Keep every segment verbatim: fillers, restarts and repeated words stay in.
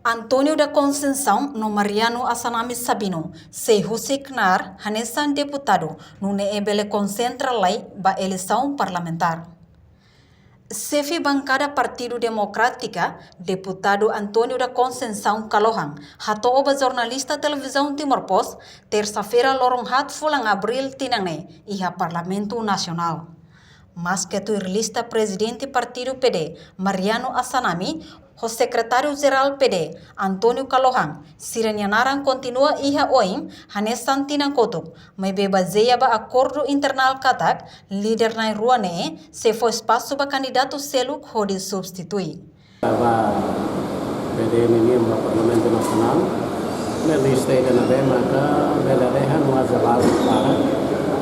António da Conceição no Mariano Assanami Sabino sei husik knaar hanesan deputadu nune'e bele konsentra lai ba eleisaun parlamentár. Xefe bankada Partidu Demokrátika, Deputadu António da Conceição Kalohan, hato'o ba jornalista Televizaun Timor Post, tersa-feira loron haat fulan Abríl tinan ne'e iha Parlamentu Nasionál. Maske tuir lista Prezidente Partidu P D, Mariano Assanami, ho Sekretáriu Jerál P D, António Kalohan, sira-nia naran kontinua iha oin hanesan tinan kotuk, maibé bazeia ba akordu internál katak líder na'in-rua ne'e sei fó espasu ba kandidatu seluk hodi substitui. Ba P D ninian ba Parlamentu Nasionál, ne'e lista ida ne'ebé maka bele dehan waza balu para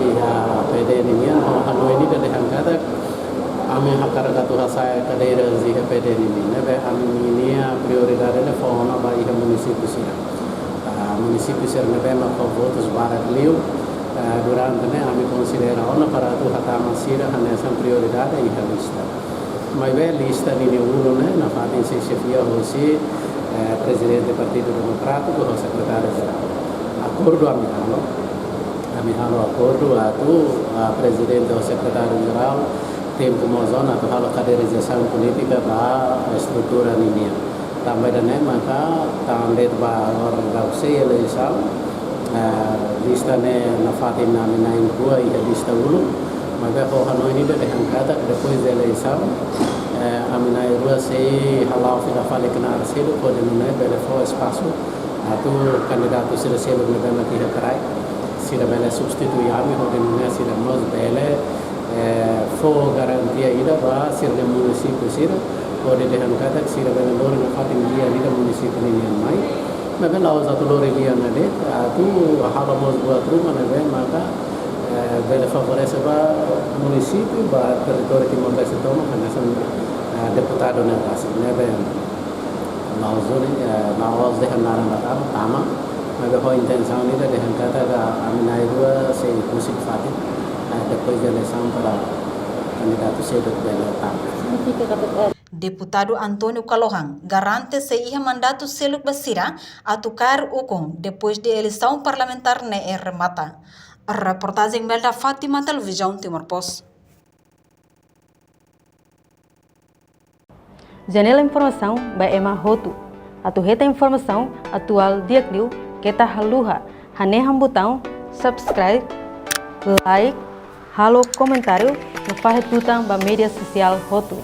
iha P D ninian, ho hanoin ida dehan katak ami hakarak atu hasa'e kadeira iha P D ninian, ne'ebé ami-nia prioridade ne'e fó ona ba iha munisípiu sira. Ah, munisípiu sira ne'ebé maka votus barak liu, ah, durante ne'e ami konsidera ona para atu hatama sira hanesan prioridade iha lista. Maibé lista ninia ulun ne'e nafatin sei xefia hosi, eh, Prezidente Partidu Demokrátiku ho Sekretáriu Jerál. Akordu ami halo, ami halo akordu atu, ah, Prezidente ho Sekretáriu Jerál tempu mós ona atu halo kaderizasaun polítika ba estrutura ninian. Tanba ida-ne'e maka tan de'it ba loron daudauk sei eleisaun, eh, lista ne'e nafatin ami na'in-rua iha lista ulun, maibé ho hanoin ida dehan katak depois de eleisaun, eh, ami na'in-rua sei hala'o fila fali knaar seluk hodi nune'e bele fó espasu atu kandidatu sira seluk ne'ebé maka iha kraik sira bele substitui ami hodi nune'e sira mós bele, eh, fó garantia ida ba sira-nia munisípiu sira, hodi dehan katak sira bele lori nafatin lian ida munisípiu ninian mai. Maibé la'ós atu lori lian ne'e de'it, atu halo mós buat ruma ne'ebé maka, eh, bele favorese ba munisípiu, ba territóriu Timor-Leste tomak, hanesan, eh, deputadu ne'e rasik, ne'ebé la'ós duni, eh, la'ós dehan naran ba tama, tama, maibé ho intensaun ida dehan katak ami na'in-rua sei husik fatin, eh, depois de eleisaun para kandidatu seluk bele tama. Deputadu António Kalohan garante sei iha mandatu seluk ba sira atu kaer ukun depois de eleisaun parlamentár ne'e remata. Reportajen Melda Fátima, Televizaun Timor Post. Janela informasaun ba ema hotu. Atu hetan informasaun atuál di'ak liu keta haluha hanehan butaun subscribe, like, halo komentáriu no fahe tutan ba média sosiál hotu.